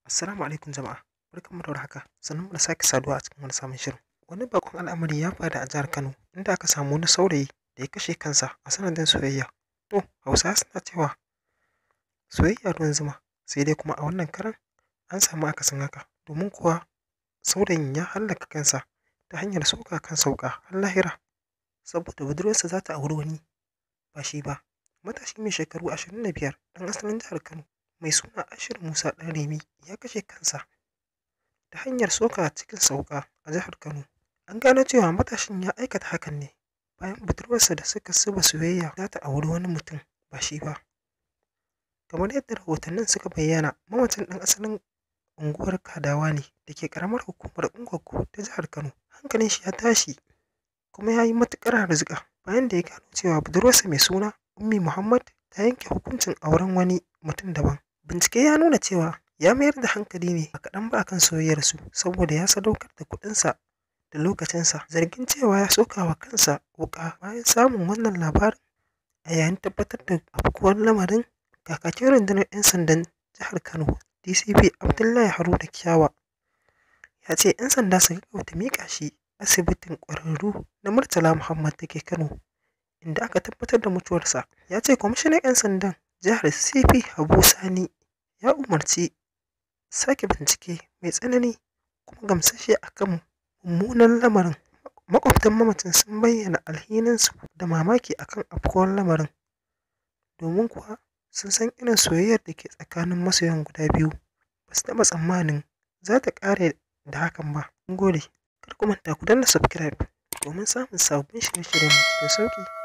Assalamu alaikum jama'a. Barkanmu da warhaka. Sannunmu da sake saduwa a cikin wani sabon shirin. Wani bakon al'amari ya faru a jihar Kano inda aka samu wani saurayi da ya kashe kansa a sanadin soyayya. To, Hausawa suna cewa soyayya ruwan zuma, sai dai kuma a wannan karan an samu akasin haka, domin kuwa saurayin ya hallaka kansa ta hanyar soka kansa wuƙa har lahira saboda budurwarsa za ta auri wani ba shi ba. Matashi mai shekaru 25 ɗan asalin jihar Kano mai suna Ashiru Musa Ɗanremi ya kashe kansa ta hanyar soka cikinsa wuƙa a jihar Kano. An gano cewa matashin ya aikata hakan ne bayan budurwarsa da suka zuba soyayya za ta auri wani mutum ba shi ba. Kamar yadda rahotannin suka bayyana, mamacin ɗan asalin unguwar Kadawa ne da ke ƙaramar hukumar Ungogo ta jihar Kano. Hankalin shi ya tashi kuma ya yi matuƙar harzuƙa bayan da ya gano cewa budurwarsa mai suna Ummi Muhammad ta yanke hukuncin auren wani mutum daban. Bincike ya nuna cewa ya mayar da hankali ne ba kaɗan ba akan soyayyarsu saboda ya sadaukar da kuɗinsa da lokacinsa. Zargin cewa ya soka wa kansa wuƙa bayan samun wannan labarin a yayin tabbatar da afkuwar lamarin, kakakin rundunar 'yan sandan jihar Kano DCP Abdullahi Haruna Kiyawa ya ce 'yan sanda su gaggauta miƙa shi asibitin ƙwararru na Murtala Muhammad da ke Kano, inda aka tabbatar da mutuwarsa. Ya ce kwamishinan 'yan sandan jihar CP Habu Sani ya umarci sake bincike mai tsanani kuma gamsasshe a kan mummunan lamarin. Maƙwabtan mamacin sun bayyana alhininsu da mamaki a kan afkuwar lamarin, domin kuwa sun san irin soyayyar da ke tsakanin masoyan guda biyu, ba su taɓa tsammanin za ta ƙare da hakan ba. Mun gode. Kar ku manta ku danna subscribe domin samun sababbin shirye-shiryenmu cikin sauƙi.